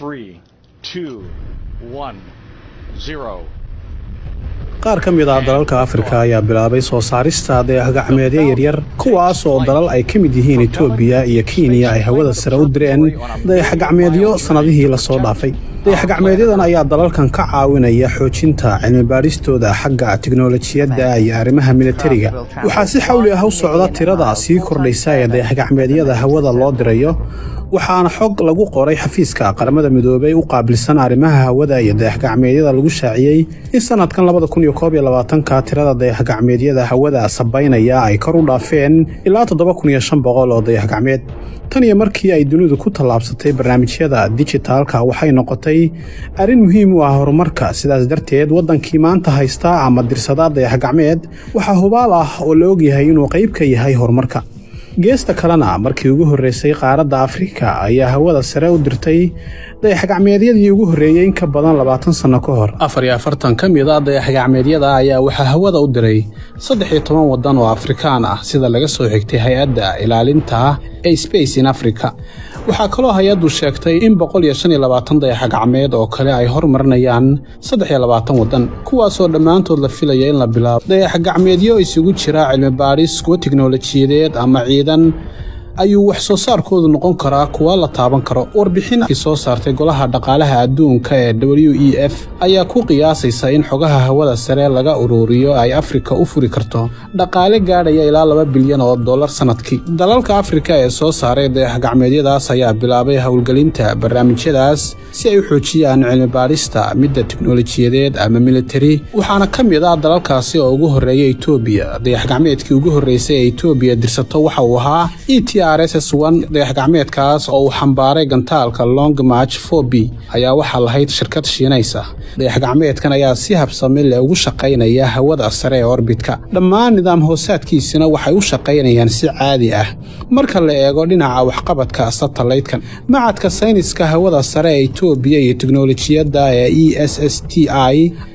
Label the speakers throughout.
Speaker 1: Three, two, one, zero.
Speaker 2: Qaar ka mid ah dalalka Afrika ayaa bilaabay soo saarista dayax-gacmeedyo yaryar, kuwaas oo dalal ay ka mid yihiin Itoobiya iyo Kenya ay hawada sare u direen dayax-gacmeedyo sannadihii lasoo dhaafay. Dayax-gacmeedyadan ayaa dalalkan ka caawinaya xoojinta cilmi-baadhistooda xagga tiknolojiyadda iyo arrimaha militariga. Waxaa si xawli ah u socda tirada sii kordhaysa ee dayax-gacmeedyada hawada loo dirayo, waxaana xog lagu qoray xafiiska Qaramada Midoobay u qaabilsan arrimaha hawada iyo dayax-gacmeedyada lagu shaaciyey in sanadkan 2021-ka tirada dayax-gacmeedyada hawada sabaynaya ay kor u dhaafeen ilaa 7500 oo dayax-gacmeed. Tan iyo markii ay dunidu ku tallaabsatay barnaamijyada dijitaalka, waxay noqotay arrin muhiim u ah horumarka. Sidaas darteed, waddankii maanta haysta ama dirsada dayax-gacmeed waxaa hubaal ah oo la ogyahay inuu qayb ka yahay horumarka. Geesta kalena, markii ugu horreysay qaaradda Afrika ayaa hawada sare u dirtay dayax-gacmeedyadii ugu horreeyey in ka badan 20 sanno ka hor. 44 ka mid ah dayax-gacmeedyada ayaa waxaa hawada u diray 13 waddan oo Afrikaan ah, sida laga soo xigtay hay-adda ilaalinta ee Space in Africa. Waxaa kaloo hay-addu sheegtay in 125 dayax-gacmeed oo kale ay hormarinayaan 23 waddan, kuwaasoo dhammaantood la filaya in la bilaabo. Dayax-gacmeedyo isugu jira cilmi baadhis, kuwo tiknolojiyadeed ama ciidan ayuu wax soo saarkoodu noqon karaa kuwa la taaban karo. Warbixin soo saartay Golaha Dhaqaalaha Adduunka ee WEF ayaa ku qiyaasaysa in xogaha hawada sare laga ururiyo ay Afrika u furi karto dhaqaale gaadhaya ilaa 2 bilyan oo dollar sannadkii. Dalalka Afrika ee soo saaray dayax-gacmeedyadaas ayaa bilaabay howlgelinta barnaamijyadaas si ay u xoojiyaan cilmi baadhista, midda tiknolojiyadeed ama militari. Waxaana ka mid ah dalalkaasi oo ugu horreeya Itoobiya. Dayax-gacmeedkii ugu horreysay ee Itoobiya dirsato waxa uu ahaa ETRSS 1. Dayax-gacmeedkaas oo uu xambaaray gantaalka Long March 4B ayaa waxaa lahayd shirkad Shiinaysa. Dayax-gacmeedkan ayaa si habsami leh ugu shaqaynaya hawada sare ee orbitka. Dhammaan nidaam hoosaadkiisina waxay u shaqaynayaan si caadi ah. Marka la eego dhinaca waxqabadka satellaytkan, Macadka Sayniska Hawada Sare ee Itoobiya iyo Teknolojiyadda ee ESSTI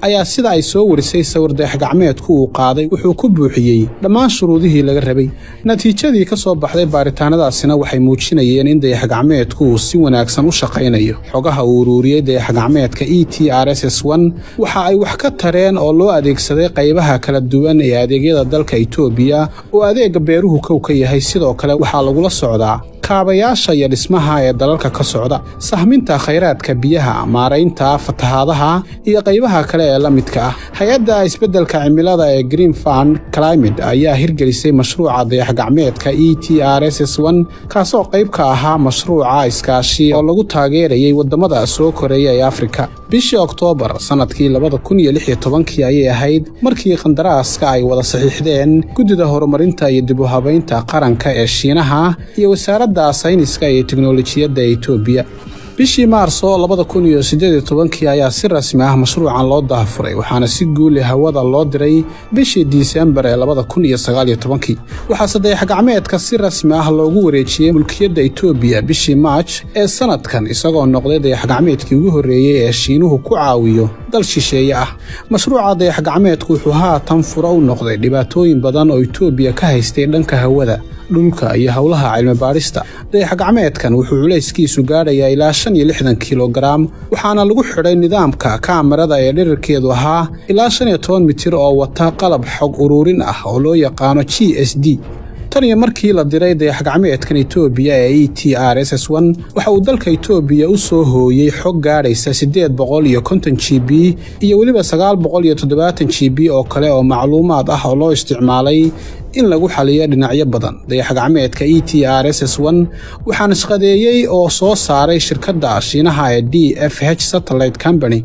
Speaker 2: ayaa, sida ay soo warisay, sawir dayax-gacmeedku uu qaaday wuxuu ku buuxiyey dhammaan shuruudihii laga rabay. Natiijadii ka soo baxday baaritaanadaasina waxay muujinayeen in dayax-gacmeedku uu si wanaagsan u shaqaynayo. Xogaha uu uruuriyey dayax-gacmeedka ETRSS 1 waxa ay wax ka tareen oo loo adeegsaday qaybaha kala duwan ee adeegyada dalka Itoobiya, oo adeegga beeruhu kow ka yahay. Sidoo kale, waxaa lagula socdaa kaabayaasha iyo dhismaha ee dalalka ka socda, sahminta khayraadka biyaha, maaraynta fatahaadaha iyo qaybaha kale ee la midka ah. Hay-adda isbeddelka cimilada ee Green Fund Climate ayaa hirgelisay mashruuca dayax-gacmeedka ETRSS 1, kaasoo qayb ka ahaa mashruuca iskaashi oo lagu taageerayay waddamada soo koreeya ee Afrika. Bishii Oktoobar sannadkii 2016-kii ayay ahayd markii qandaraaska ay wada saxiixdeen Guddida Horumarinta iyo Dib u Habaynta Qaranka ee Shiinaha iyo Wasaaradda Sayniska iyo Teknolojiyadda ee Itoobiya. Bishii Maarso 2018-kii ayaa si rasmi ah mashruucan loo daahfuray, waxaana si guuli hawada loo diray bishii Disembar ee 2019-kii. Waxaase dayax-gacmeedka si rasmi ah loogu wareejiyey mulkiyadda Itoobiya bishii Maaj ee sanadkan, isagoo noqday dayax-gacmeedkii ugu horreeyey ee Shiinuhu ku caawiyo dal shisheeye ah. Mashruuca dayax-gacmeedku wuxuu haatan furo u noqday dhibaatooyin badan oo Itoobiya ka haystay dhanka hawada, dhulka iyo howlaha cilmi baadhista. Dayax-gacmeedkan wuxuu culayskiisu gaadhayaa ilaa 65 kilogaram, waxaana lagu xidhay nidaamka kaamarada ee dherarkeedu ahaa ilaa 15 mitir oo wata qalab xog ururin ah oo loo yaqaano GSD. Tan iyo markii la diray dayax-gacmeedkan Itoobiya ee ETRSS 1, waxa uu dalka Itoobiya u soo hooyey xog gaadhaysa 850 GB iyo weliba 970 GB oo kale oo macluumaad ah oo loo isticmaalay in lagu xaliyo dhinacyo badan. Dayax-gacmeedka ETRSS 1 waxaana shaqadeeyey oo soo saaray shirkadda Shiinaha ee DFH Satellite Company,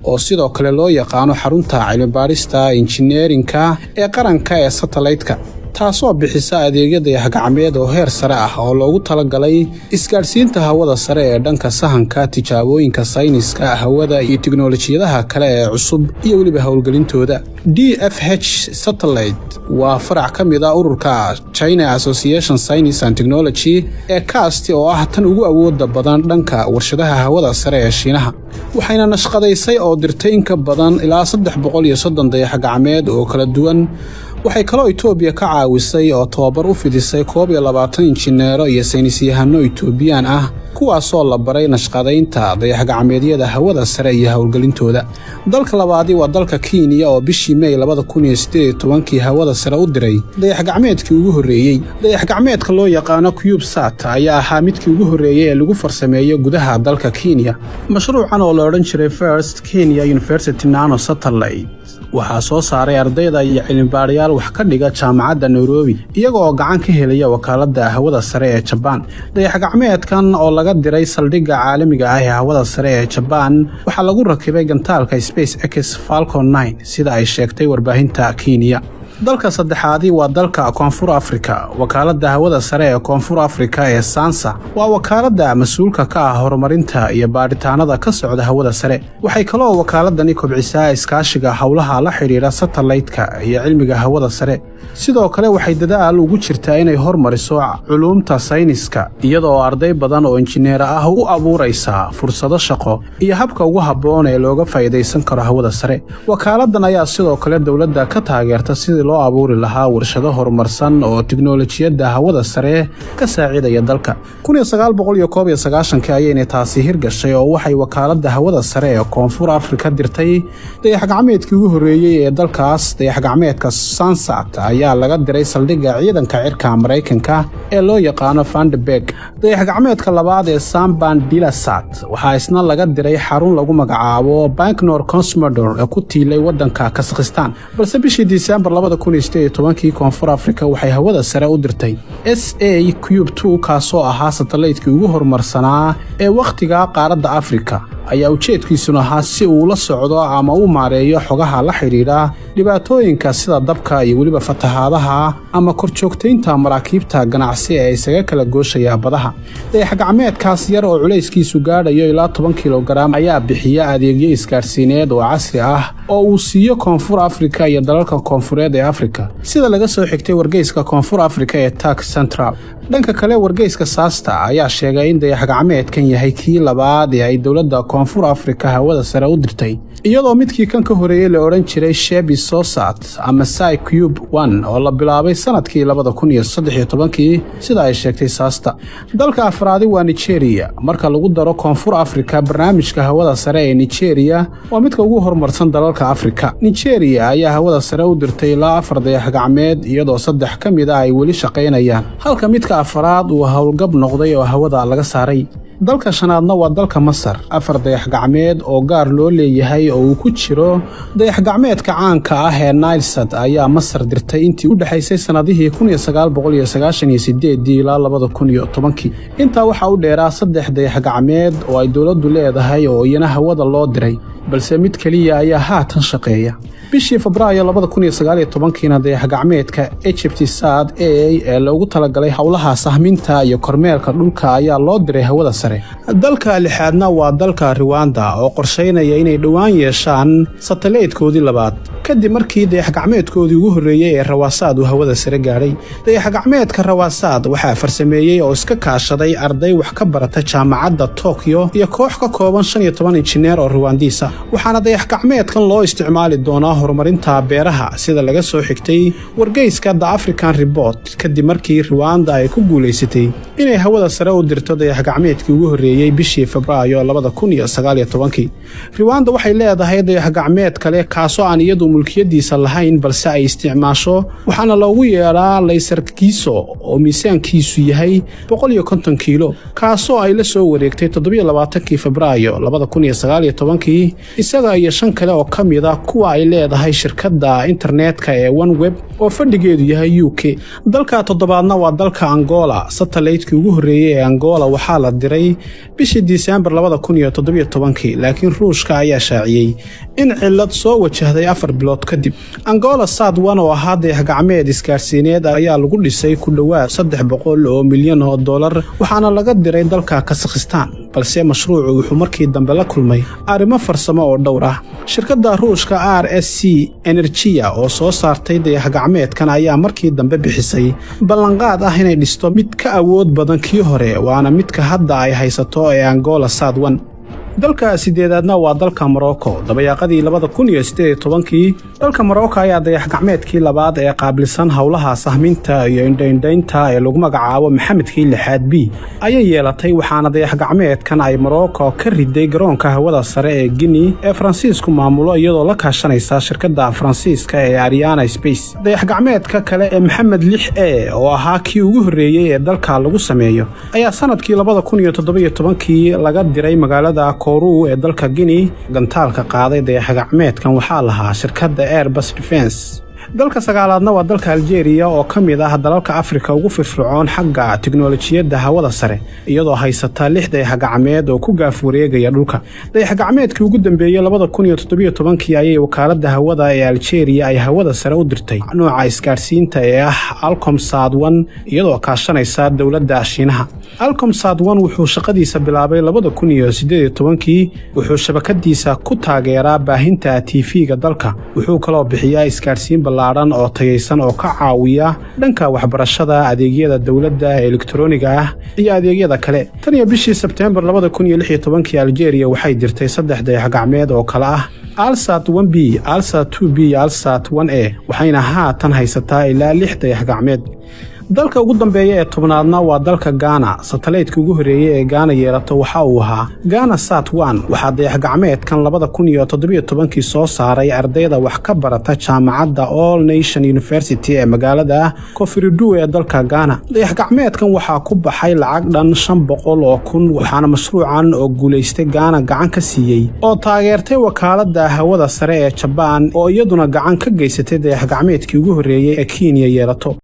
Speaker 2: oo sidoo kale loo yaqaano Xarunta Cilmibaadhista Injineerinka ee Qaranka ee Satellite-ka, taasoo bixisa adeegyo dayax-gacmeed oo heer sare ah oo loogu talagalay isgaadhsiinta hawada sare ee dhanka sahanka, tijaabooyinka sayniska hawada iyo tiknolojiyadaha kale ee cusub iyo weliba howlgelintooda. DFH Satellite waa farac ka mid ah ururka China Association Science and Technology ee CAST, oo ah tan ugu awooda badan dhanka warshadaha hawada sare ee Shiinaha, waxayna nashqadaysay oo dirtay in ka badan ilaa 330 dayax-gacmeed oo kala duwan. Waxay kaloo Itoobiya ka caawisay oo tababar u fidisay 21 injineero iyo saynisyahano Itoobiyaan ah. Kuwaasoo la baray nashqadaynta dayaxgacmeedyada hawada sare iyo howlgelintooda. Dalka labaadi waa dalka Kenya, oo bishii Mey 2018-kii hawada sare u diray dayaxgacmeedkii ugu horreeyey. Dayaxgacmeedka loo yaqaano CubeSat ayaa ahaa midkii ugu horreeyey ee lagu farsameeyo gudaha dalka Kenya. Mashruucan oo la odhan jiray First Kenya University Nano Satellite waxaa soo saaray ardayda iyo cilmibaadhayaal wax ka dhiga Jaamacadda Nairobi, iyaga oo gacan ka helaya Wakaaladda Hawada Sare ee Jabaan. Dayaxgacmeedkan oo laga diray saldhigga caalamiga ah ee hawada sare ee Jabaan waxaa lagu rakibay gantaalka Space X Falcon, sida ay sheegtay warbaahinta Kenya. Dalka saddexaadi waa dalka Koonfur Afrika. Wakaaladda Hawada Sare ee Koonfur Afrika ee SANSA waa wakaaladda mas-uulka ka ah horumarinta iyo baadhitaanada ka socda hawada sare. Waxay kaloo wakaaladani kobcisaa iskaashiga howlaha la xidhiidha satellaytka iyo cilmiga hawada sare. Sidoo kale waxay dadaal ugu jirtaa inay hormariso culuumta sayniska, iyadoo arday badan oo injineer ah u abuuraysa fursado shaqo iyo habka ugu habboon ee looga faa'iidaysan karo hawada sare. Wakaaladdan ayaa sidoo kale dowladda ka taageerta sidii loo abuuri lahaa warshado horumarsan oo tiknolojiyadda hawada sare ka saacidaya dalka. Ayayna taasi hirgashay, oo waxay Wakaaladda Hawada Sare ee Koonfur Afrika dirtay dayaxgacmeedkii ugu horreeyey ee dalkaas. Dayaxgacmeedka Sansat ayaa laga diray saldhigga ciidanka cirka Maraykanka ee loo yaqaano Vandenberg. Dayaxgacmeedka labaad ee SumbandilaSat waxaa isna laga diray xarun lagu magacaabo Baikonur Cosmodrome ee ku tiilay waddanka Kasakhistan. Balse bishii Disembar kii Koonfur Afrika waxay hawada sare u dirtay SA Cube, kaasoo ahaa satellaytkii ugu horumarsanaa ee wakhtiga qaaradda Afrika, ayaa ujeedkiisuna ahaa si uu la socdo ama u maareeyo xogaha la xidhiidha dhibaatooyinka sida dabka iyo weliba fatahaadaha ama korjoogtaynta maraakiibta ganacsi ee isaga kala gooshaya badaha. Dayaxgacmeedkaas yar oo culayskiisu gaadhayo ilaa 10 kilogaram ayaa bixiya adeegyo isgaadhsiineed oo casri ah oo uu siiyo Koonfur Afrika iyo dalalka koonfureed ee Afrika, sida laga soo xigtay wargeyska Koonfur Afrika ee Tech Central. Dhanka kale, wargeyska Saasta ayaa sheegay in dayaxgacmeedkan yahay kii labaad ee ay dowladda Koonfur Afrika hawada sare u dirtay, iyadoo midkii kan ka horeeyey la odhan jiray ShebbySat ama SciCube oo la bilaabay sanadkii 2013-kii, sida ay sheegtay Saasta. Dalka afraadi waa Nigeria. Marka lagu daro Koonfur Afrika, barnaamijka hawada sare ee Nigeria waa midka ugu horumarsan dalalka Afrika. Nigeria ayaa hawada sare u dirtay ilaa afar dayaxgacmeed, iyadoo saddex ka mid a ay weli shaqaynayaan, halka midka afaraad uu howlgab noqday oo hawada laga saaray. Dalka shanaadna waa dalka Masar. Afar dayaxgacmeed oo gaar loo leeyahay, oo uu ku jiro dayaxgacmeedka caanka ah ee Nilesat, ayaa Masar dirtay intii u dhexaysay sannadihii ilaa 2010-kii. Intaa waxaa u dheeraa saddex dayaxgacmeed oo ay dowladdu leedahay oo iyana hawada loo diray, balse mid keliya ayaa haatan shaqeeya. Bishii Febraayo 2019-kiina dayaxgacmeedka EgyptSat A ee loogu talagalay howlaha sahminta iyo kormeerka dhulka ayaa loo diray hawada sare. Dalka lixaadna waa dalka Ruwanda, oo qorshaynaya inay dhowaan yeeshaan satellitekoodii labaad, kadib markii dayaxgacmeedkoodii ugu horreeyey ee Rwasat uu hawada sare gaadhay. Dayaxgacmeedka Rwasat waxaa farsameeyey oo iska kaashaday arday wax ka barata Jaamacadda Tokyo iyo koox ka kooban 15 injineer oo Ruwandiisa, waxaana dayaxgacmeedkan loo isticmaali doonaa horumarinta beeraha, sida laga soo xigtay wargeyska The African Report, kadib markii Ruwanda ay ku guulaysatay inay hawada sare u dirto dayaxgacmeedkii ugu horreeyey bishii Febraayo 2019-kii. Ruwanda waxay leedahay dayaxgacmeed kale, kaasoo aan iyadu mulkiyadiisa lahayn balse ay isticmaasho, waxaana loogu yeedhaa Laserkiso, oo miisaankiisu yahay 150 kiilo, kaasoo ay la soo wareegtay 27-kii Febraayo 2019-kii, isaga iyo shan kale oo ka mid a kuwa ay leedahay shirkadda internetka ee OneWeb oo fadhigeedu yahay UK. Dalka toddobaadna waa dalka Angola. Satellaytkii ugu horreeyey ee Angola waxaa la diray bishii Disembar 2017-kii, laakiin Ruushka ayaa shaaciyey in cillad soo wajahday 4 bilood kadib. Angola Sat 1 oo ahaa dayaxgacmeed isgaarsiineed ayaa lagu dhisay ku dhowaad $300 milyan, waxaana laga diray dalka Kasakhistaan, balse mashruucu wuxuu markii dambe la kulmay arrimo farsamo oo dhowr ah. Shirkadda Ruushka RSC Energia oo soo saartay dayaxgacmeedkan ayaa markii dambe bixisay ballanqaad ah inay dhisto mid ka awood badan kii hore, waana midka hadda ay haysato ee Angola Sat 1. Dalka sideedaadna waa dalka Morocco. Dabayaaqadii 2018-kii, dalka Morocco ayaa dayax gacmeedkii labaad ee qaabilsan howlaha sahminta iyo indhaindhaynta ee lagu magacaabo Maxamedkii lixaad B ayay yeelatay, waxaana dayax gacmeedkan ay Morocco ka riday garoonka hawada sare ee Guinea ee Faransiisku maamulo, iyadoo la kaashanaysa shirkadda Faransiiska ee Arianespace. Dayax gacmeedka kale ee Maxamed 6 A, oo ahaa kii ugu horreeyey ee dalka lagu sameeyo, ayaa sanadkii 2017-kii laga diray magaalada Kourou ee dalka Guinea. Gantaalka qaaday dayax gacmeedkan waxaa lahaa shirkadda Airbus Defence. Dalka sagaalaadna waa dalka Aljeeriya, oo ka mid ah dalalka Afrika ugu firfircoon xagga tiknolojiyadda hawada sare, iyadoo haysata lix dayax gacmeed oo ku gaaf wareegaya dhulka. Dayax gacmeedkii ugu dambeeyey 2017-kii ayay wakaaladda hawada ee Aljeeriya ay hawada sare u dirtay nooca isgaadhsiinta ee ah Alcomsat 1, iyadoo kaashanaysa dowladda Shiinaha. Alcomsat 1 wuxuu shaqadiisa bilaabay 2018-kii. Wuxuu shabakadiisa ku taageeraa baahinta TV-ga dalka. Wuxuu kaloo bixiyaa isgaadhsiin ballaadhan oo tayaysan oo ka caawiya dhanka waxbarashada, adeegyada dowladda ee elektroniga ah iyo adeegyada kale. Tan iyo bishii Sebteembar 2016-kii, Aljeeriya waxay dirtay saddex dayax gacmeed oo kale ah Alsat 1 B, Alsat 2 B iyo Alsat 1 A, waxayna haatan haysataa ilaa lix dayax gacmeed. Dalka ugu dambeeya ee 10aadna waa dalka Gaana. Satalaydka ugu horreeyey ee Gaana yeelato waxa uu ahaa Gaana Sat 1. Waxaa dayax gacmeedkan 2017-kii soo saaray ardayda wax ka barata jaamacadda All Nation University ee magaalada Koforidua ee dalka Gaana. Dayax gacmeedkan waxaa ku baxay lacag dhan 500,000, waxaana mashruucan oo guulaystay Gaana gacan ka siiyey oo taageertay wakaaladda hawada sare ee Jabaan, oo iyaduna gacan ka geysatay dayax gacmeedkii ugu horreeyey ee Kenya yeelato.